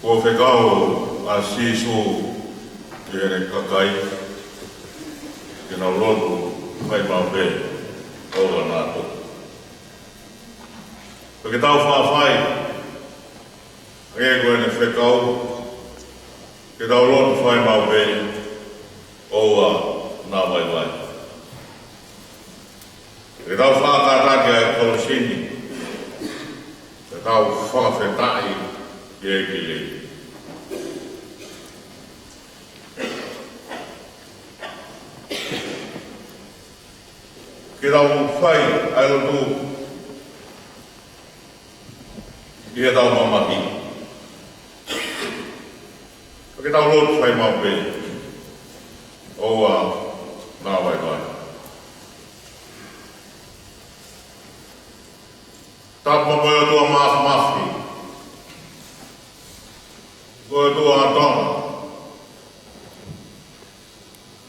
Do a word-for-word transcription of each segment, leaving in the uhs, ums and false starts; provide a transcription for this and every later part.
Kuo fekau ʻa Sīsū ki heʻene kakai ke nau lotu fai maʻu pē ʻoua naʻa tuku. Pea ke tau faʻa fai hangē ko ʻene fekau, ke tau lotu fai maʻu pē ʻoua naʻa vaivai. Ke tau faʻa kātaki ʻa e kolosi ni, ke tau fakafetaʻi ki he ʻEiki. Ke tau fai ʻa e lotu ʻi heʻetau mamahi. Ke tau lotu fai maʻu pē ʻoua naʻa vaivai. Tapu mo e ʻOtua Māfimafi, ko e ʻOtua ʻa Tonga,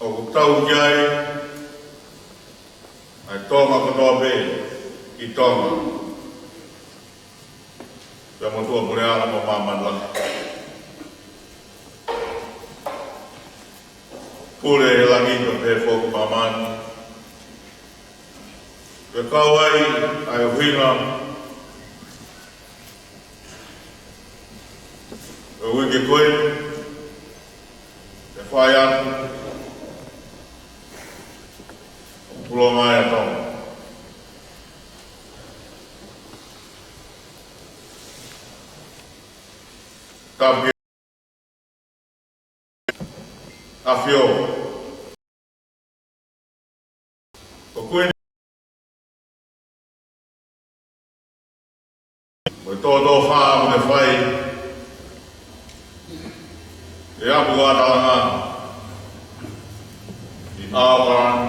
ʻoku tau ki ai ʻa e Tonga kotoa pē ʻi Tonga, pea mo tuʻapuleʻanga mo māmani lahi. Pule ʻi he langi pea pehē foki māmani. Pea kau ai ʻa e ʻuhinga ʻo e uike ko eni, ʻe fai atu ʻa e pulonga ʻa Tonga. Tapu ki he ʻAfio. Ko e Kuini, mo e tōtōfā ʻoku ne fai ʻi ʻApukua Talanga, ʻi ʻAokalani.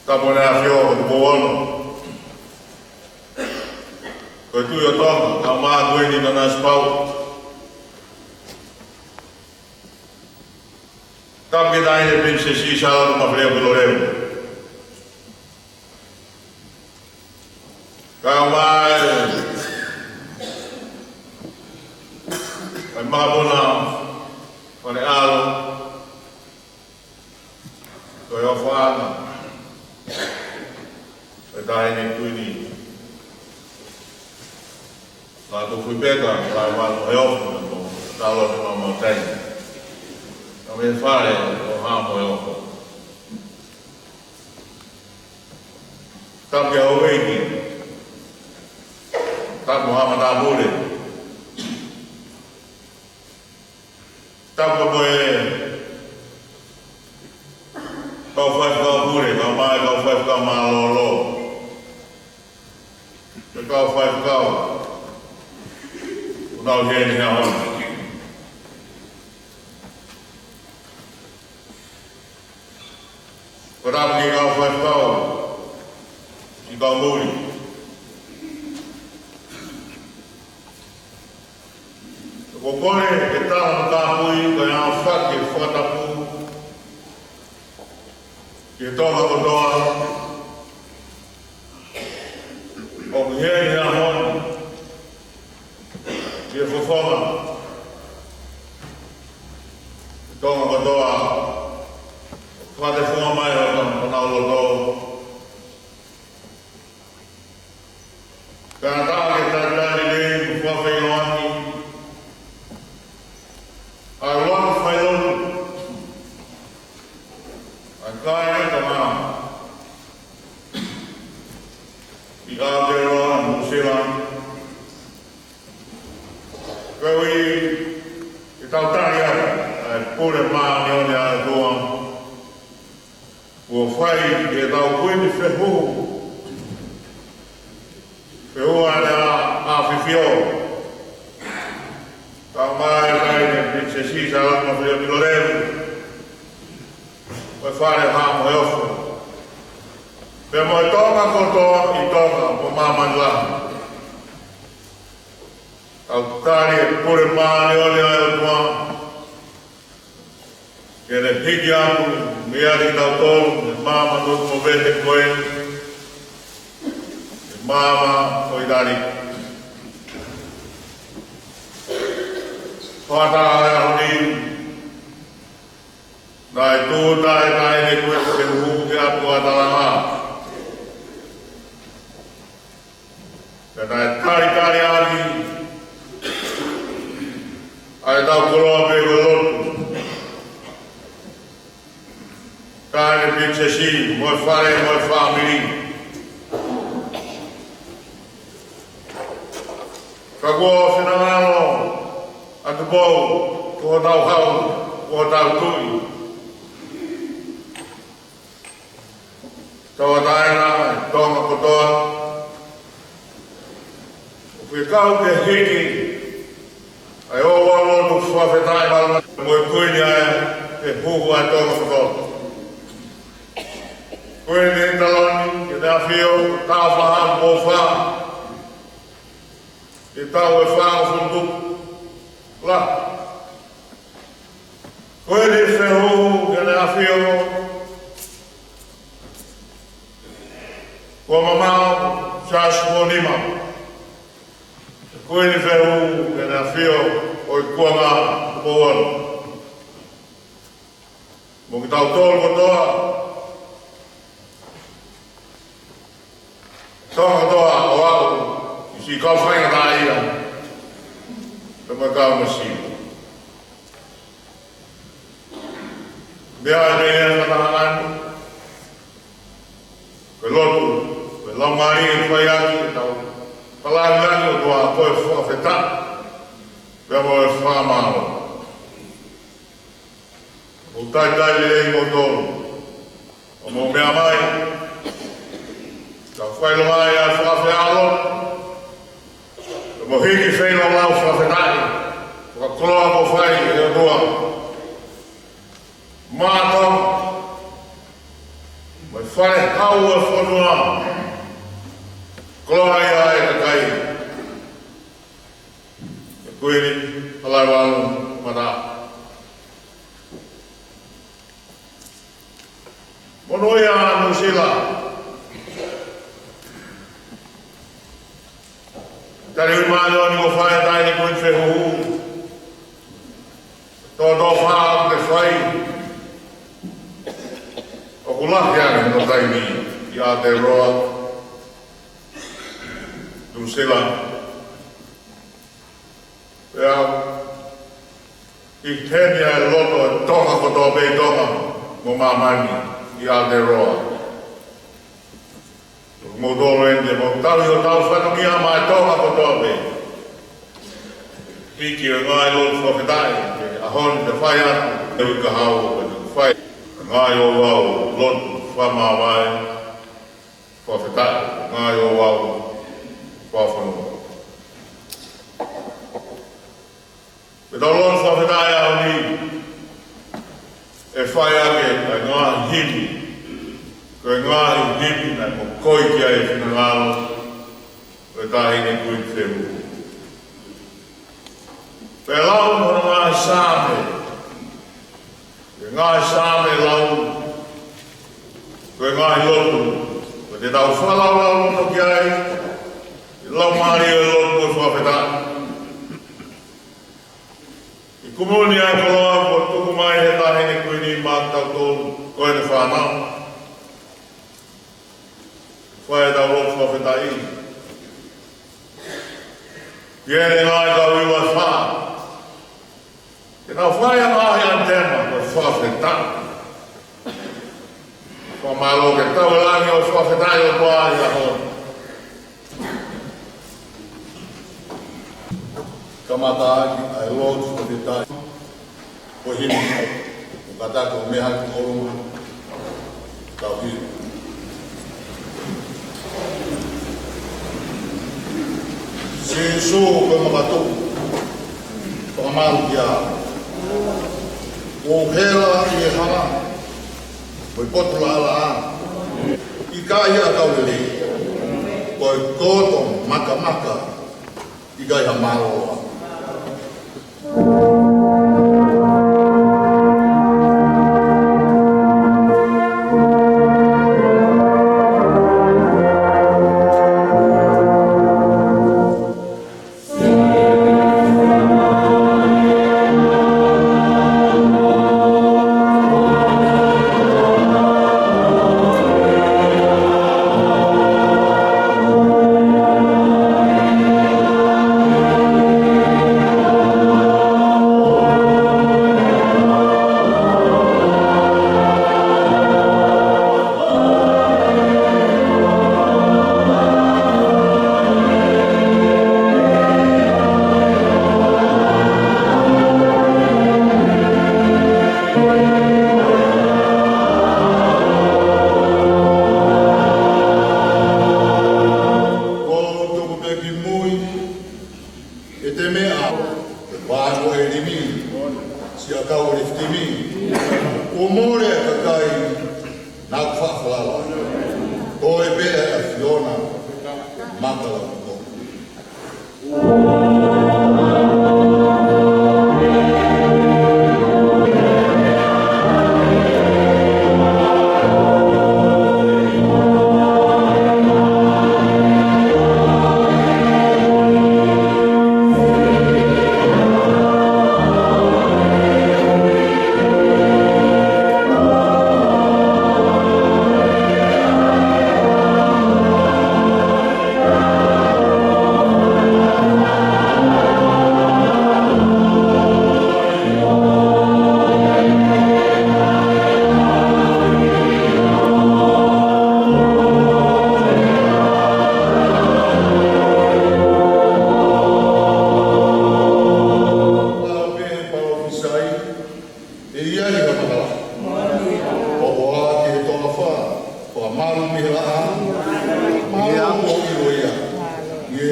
Tapu mo e ʻAfio ʻo Tupou Ono, ko e Tuʻi ʻo Tonga, kae ʻumaʻā Kuini Nanasipauʻu. Tapu ki he Taʻahine Pilinisesi Sālote Mafileʻo Pilolevu, kae ʻumaʻā e Makapuna Faneʻalo, ko e ʻofaʻanga ʻo e Taʻahine Kuini Lātūfuipeka Laʻevalu Moheofo, mo Sālote Maumautai, kae ʻumaʻā e fale ʻo Hā Moheofo. Tapu ki he houʻeiki, tapu mo haʻa matāpule, tapu mo e kau faifekau pule, kae ʻumaʻā e kau faifekau mālōlō, mo e kau faifekau ʻoku nau ʻi heni he ʻaho ni. Ko e tapu ki he kau faifekau siʻi kau muli. ʻOku ou kole ke tala mo kāpui, ko e ʻaofaki e fakatapu ki he Tonga kotoa ʻoku ʻi heni he ʻaho ni, ʻi he fofonga, Tonga kotoa, fakatefonga mai honau, honau loto. Kae ʻatā ke talitali lelei mo fakafeʻiloaki ʻa e lotu failotu ʻa e kāinga Tonga ʻi Aotearoa, Nuʻusila, koeʻuhi ke tau tali ʻa e pule māʻoniʻoni ʻa e ʻOtua kuo fai ki heʻetau Kuini fehuhu, fehuhu ʻa e ʻAfifio, kae ʻumaʻā e Taʻahine Pilinisesi Sālote Mafileʻo Pilolevu, mo e fale Hā Moheofo, pea mo e Tonga kotoa ʻi Tonga mo māmani lahi. Tau tali e pule māʻoniʻoni ʻa e ʻOtua ke ne hiki atu mei ai kitautolu mei he maama tuʻutuʻu mo vehe ko eni, Maama ʻo ʻItali. Fakataha he ʻaho ni, naʻe tūʻuta e Taʻahine Kuini Fehuhu ki ʻapi ʻo Atalanga. Pea naʻe talitali ʻaki ʻa ʻetau koloa pē ko e lotu. Taʻahine Pilinisesi, mo e fale, mo e fāmili. Ka kuo finangalo ʻa Tupou, ko hotau hau, ko hotau tuʻi. Tauʻatāina ʻa Tonga kotoa, ʻo fekau ke hiki ʻa e ʻo ua lotu fakafetaʻi malu mo e Kuini ʻa e Fehuhu ʻa Tonga kotoa. Kuini Taloni, ke ne ʻafio, Tāufaʻāhau mo Fā, ke tau e fāngofulu tupu. La. Kuini Fehuhu, ke ne ʻafio, Kuo Mamao, Siaosi mo Nima. Kuini Fehuhu, ke ne ʻafio, ʻo e Kuonga Tupou Ono. Mo kitautolu kotoa, Tonga kotoa ʻo aʻu ki siʻi kau faingataʻaʻia, pea mo e kau masiva. Meʻa ʻe meʻa ʻe fakahanga atu, ko e lotu, ko e laumālie ʻe fai ʻaki ʻetau palani ʻOtua, ko e fakafetaʻi, pea mo e fakamālō. Mou talitali lelei moutolu. ʻO mou meʻa mai, tau fai leva ʻa e fakafeʻao. Mou hiki feilaulau fakafetaʻi, fakakoloa kuo fai ʻe he ʻOtua maʻa Tonga, mo e fale hau ʻo e fonua. Koloa ia ʻa e kakai. ʻE Kuini, Palaivalu, Mata. Monūʻia Nuʻusila. Tali ui mālō ni kuo fai ʻe he Taʻahine Kuini Fehuhu. Tōtōfā ʻoku te fai. ʻOku lahi ange hono taimi ʻi Aotearoa, Nuʻusila. Pea ʻi heni ʻa e loto ʻo Tonga kotoa pē, Tonga mo māmani ʻi Aotearoa. Moutolu eni mo tau ʻi hotau fatongia maʻa Tonga kotoa pē. Hiki ʻo e ngaahi lotu fakafetaʻi, ʻa e ʻaho ni te fai atu, te u ka hau, te u fai. Ngaahi ʻo ua lotu fakamāvae. Fakafetaʻi, ngaahi ʻo ua, fakafonua. Pea tau lotu fakafetaʻi ʻaho ni, ʻe fai ʻaki ʻa e ngaahi himi, ko e ngaahi himi naʻe mokoi ki ai e finangalo ʻo e Taʻahine Kuini Fehuhu. Pea lau mo e ngaahi Saame, ʻa e ngaahi Saame lau, ko e ngaahi lotu, ko ʻetau fakalaulau loto ki ai, ʻi he laumālie ʻo e lotu mo e fakafetaʻi. ʻI he kumu ni ʻa e koloa kuo tuku mai ʻe he Taʻahine Kuini maʻatautolu ko ʻene fānau. Fai ʻetau lotu fakafetaʻi. Pea ʻe ngaahi kau ʻi he fā. Ke nau fai ʻa e ngaahi ʻanitema ʻo e fakafetaʻi. Fakamālō ke tau ʻi langi ʻo fakafetaʻi ʻOtua ʻi he ʻaho ni. Kamata ʻaki ʻa e lotu fakafetaʻi. Ko e himi, ʻo kātaki ʻo meʻa hake ki ʻolunga. Tau hili. Sīsū ko e makatuʻu, fakamālō kia au. Kuo u hela ʻi he hala, mo e potu laʻalaʻā. ʻIkai ha kau lelei, ko e koto makamaka, ʻikai ha mālōlō.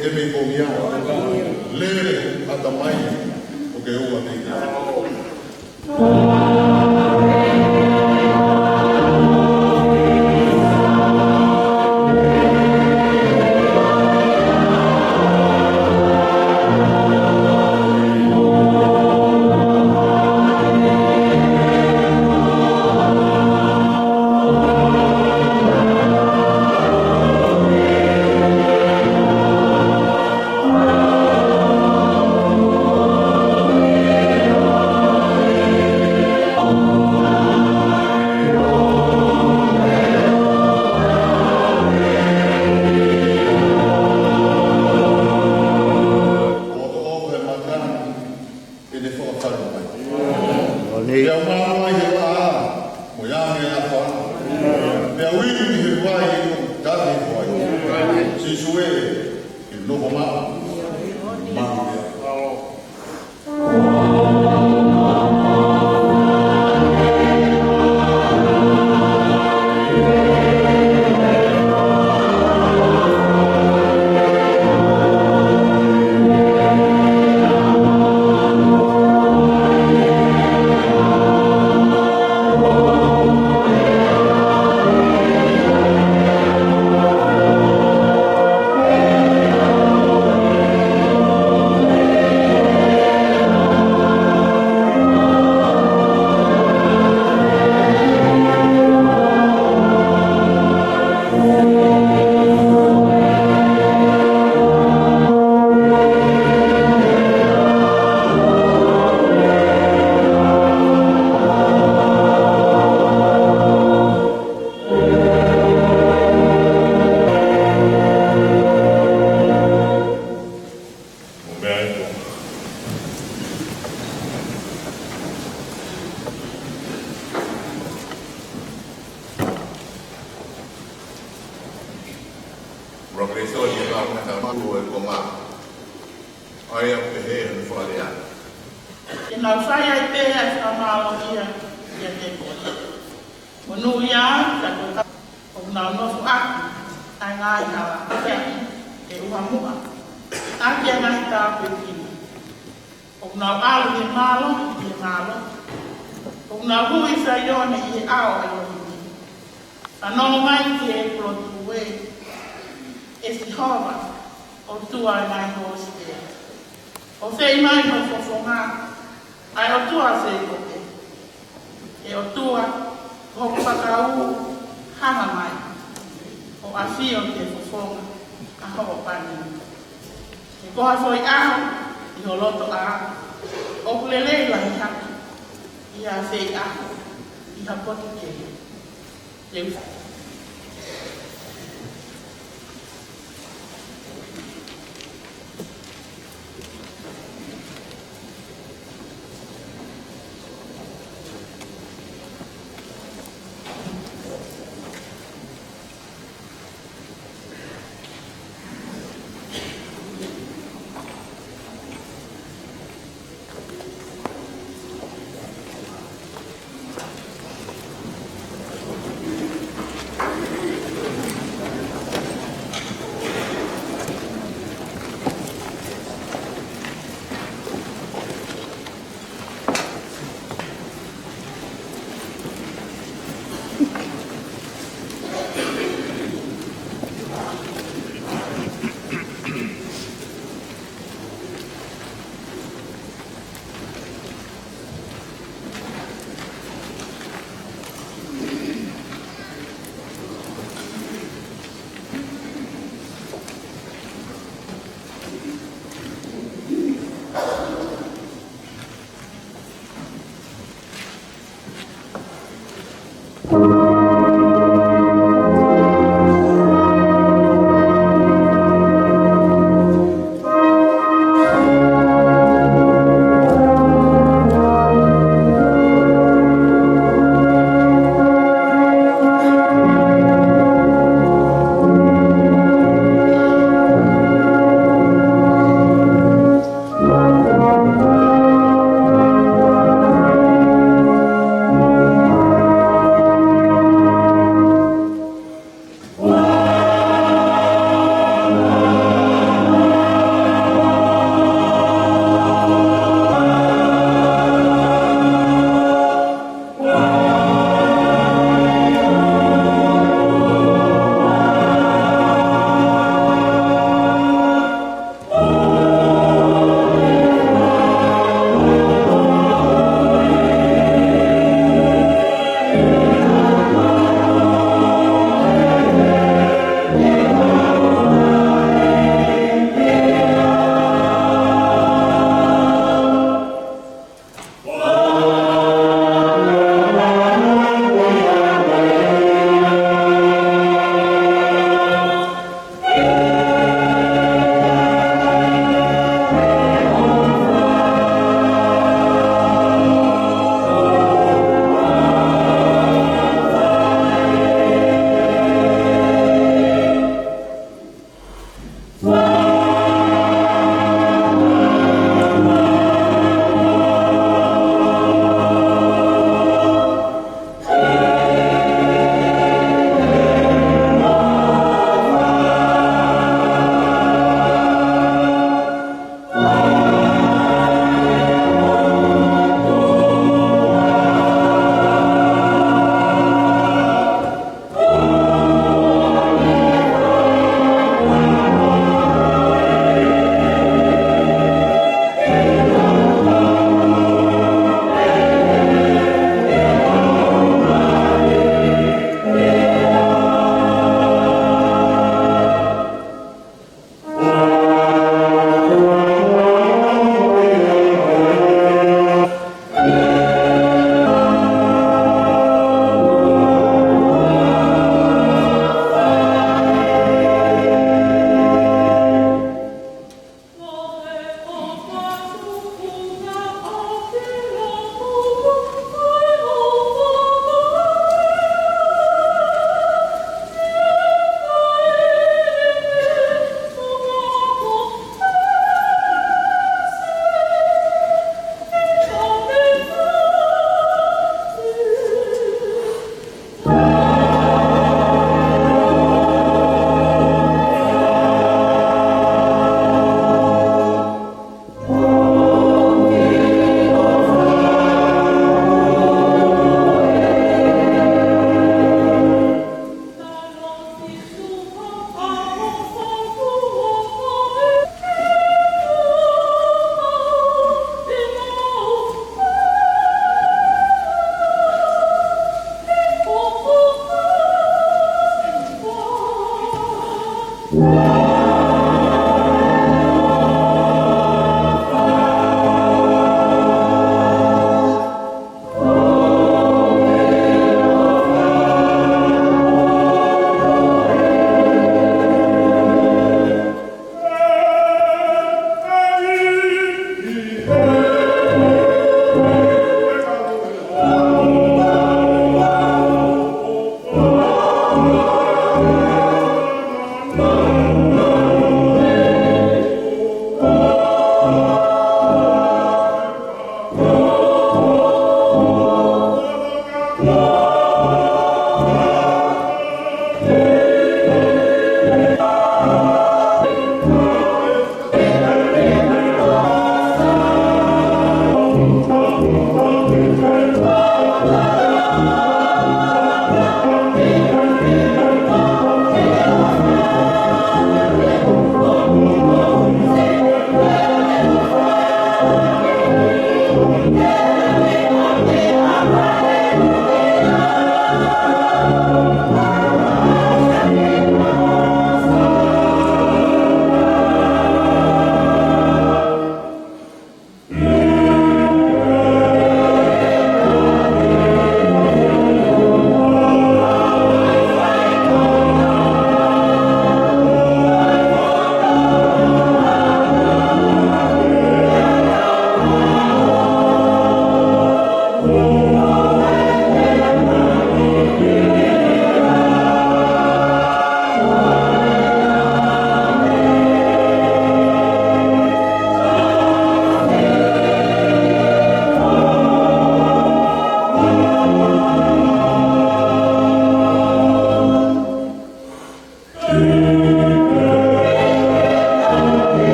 Ke mei ko mia. Lele ʻatamai ʻo ke ua mei. Ke ne fakafalala mai. Pea mālō ai he laʻā, mo e ʻā he ʻafa. Pea uinu ʻi he vai ʻoku tali ai. Sīsū ē, ke nofo maʻu. Maʻu ia. Rokesoni e kau mata malu e konga. ʻA ia ʻoku pehē ʻe he fakalea. Ke nau fai ai pē ʻa e fakamālō ia kiate koe. Monūʻia ka ko ka ʻoku nau nofo ʻaki ʻa e ngaahi hala ʻa e ʻuha muʻa ʻaki ʻa e ngaahi tāpuekina. ʻOku nau ʻalu ʻi he mālohi, ʻi he mālohi. ʻOku nau hū ʻi Saione ʻi he ʻao ʻa e ʻOtua. Fanongo mai ki he ʻEkulotu ē, ʻe Sihova, ʻOtua ʻo e ngaahi hōsitela. ʻOfeina mai ho fofonga, ʻa e ʻOtua ʻo Sēkope. ʻE ʻOtua, ko hoku fakaū, hanga mai ʻo ʻafio ki he fofonga ʻa hoʻo pani. He ko ha foʻi ʻaho ʻi ho loto ʻā, ʻoku lelei lahi hake ʻi ha feʻiʻaho ʻi ha potu kehe. Te u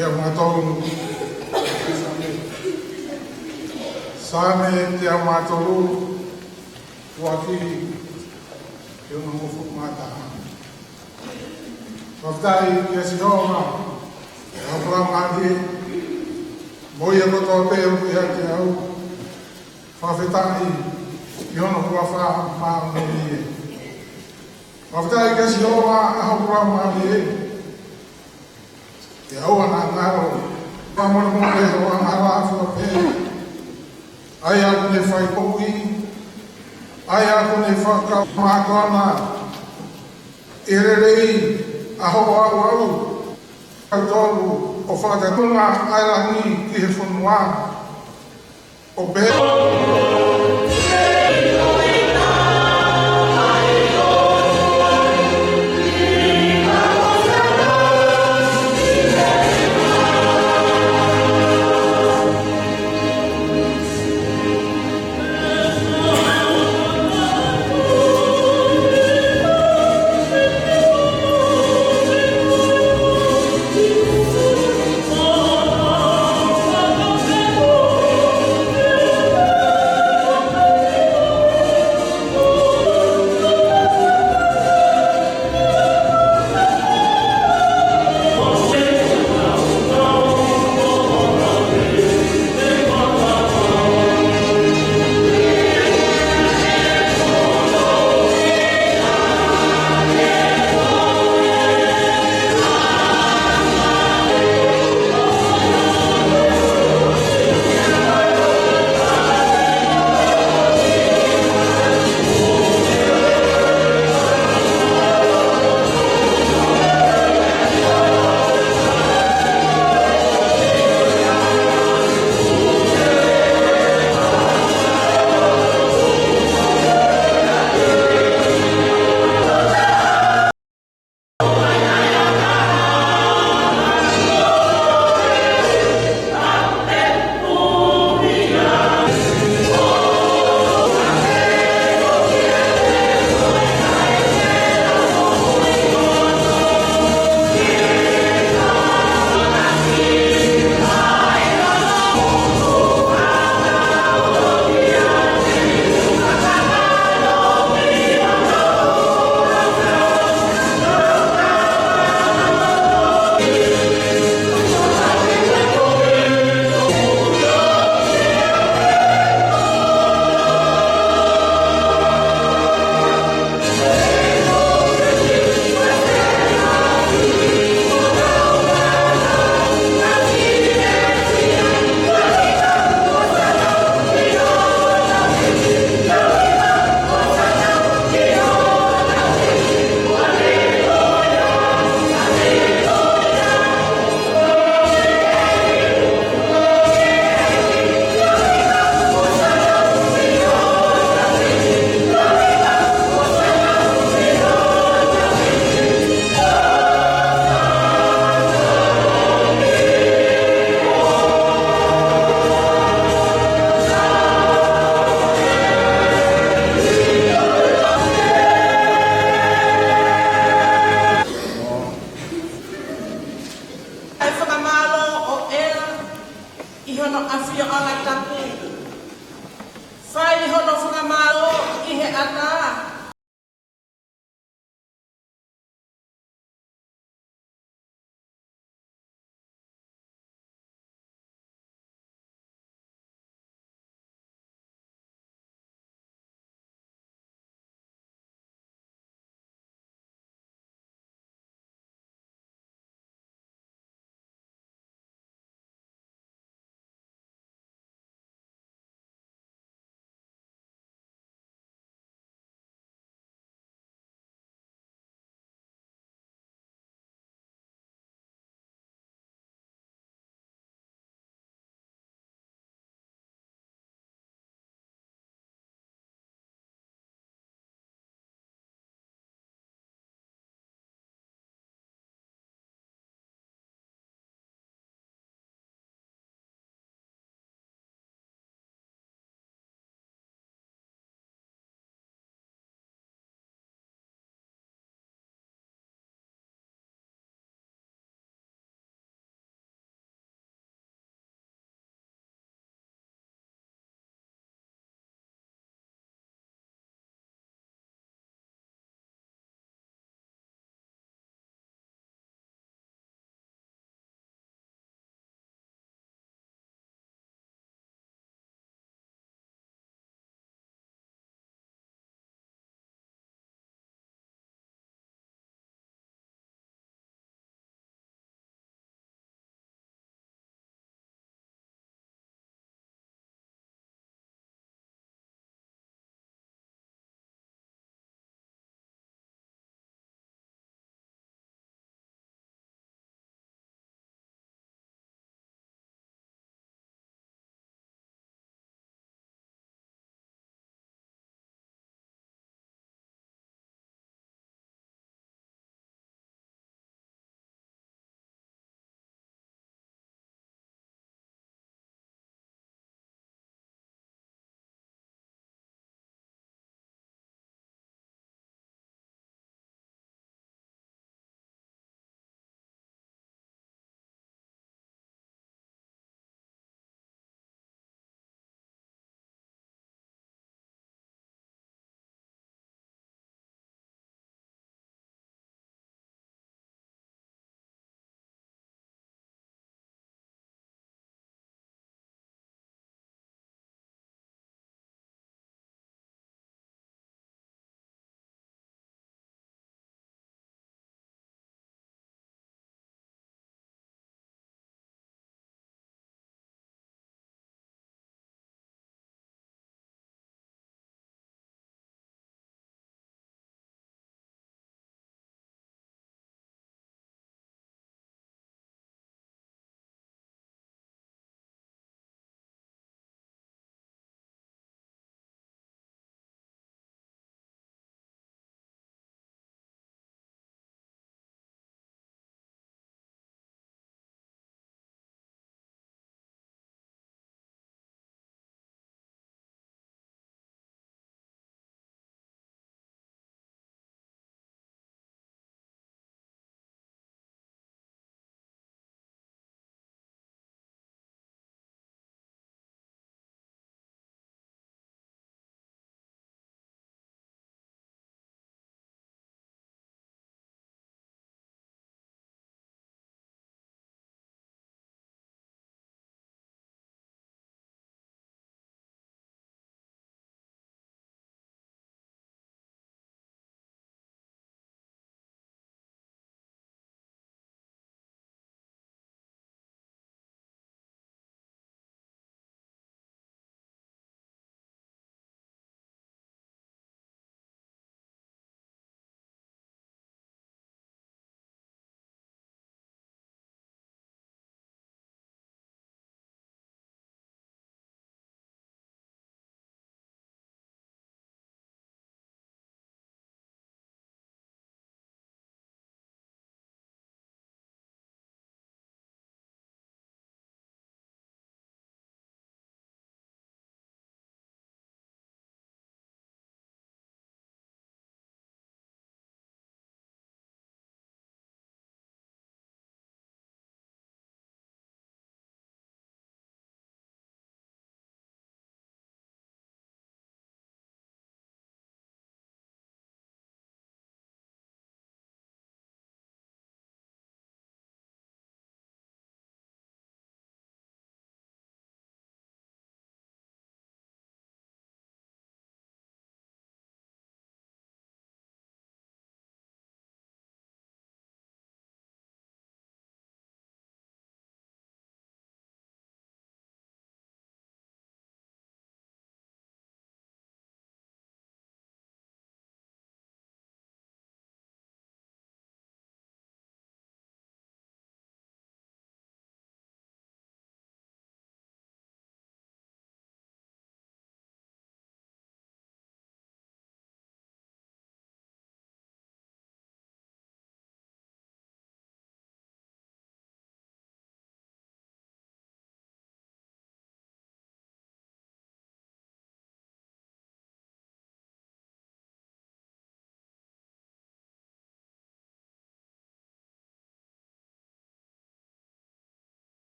Teau mā tolu. Saame teau mā tolu, ʻuluaki ki hono hongofulu mā taha. Fakafetaʻi kia Sihova, ʻe ʻApalama ʻi he, mo ia kotoa pē ʻoku ʻiate au. Fakafetaʻi ki hono huafa māʻoniʻoni. Fakafetaʻi kia Sihova, ʻe ʻApalama ʻi he, ʻe ʻoua naʻa ngalo, fakamolemole hoʻo angahala ʻafua pē. ʻA ia ʻoku ne fai poʻuli, ʻa ia ʻoku ne fakamātoana ʻi he lelei ʻa hoʻo ʻalu ʻalu. Kautolu ʻo fakatatunga ʻa e langi ki he fonua. ʻO pehē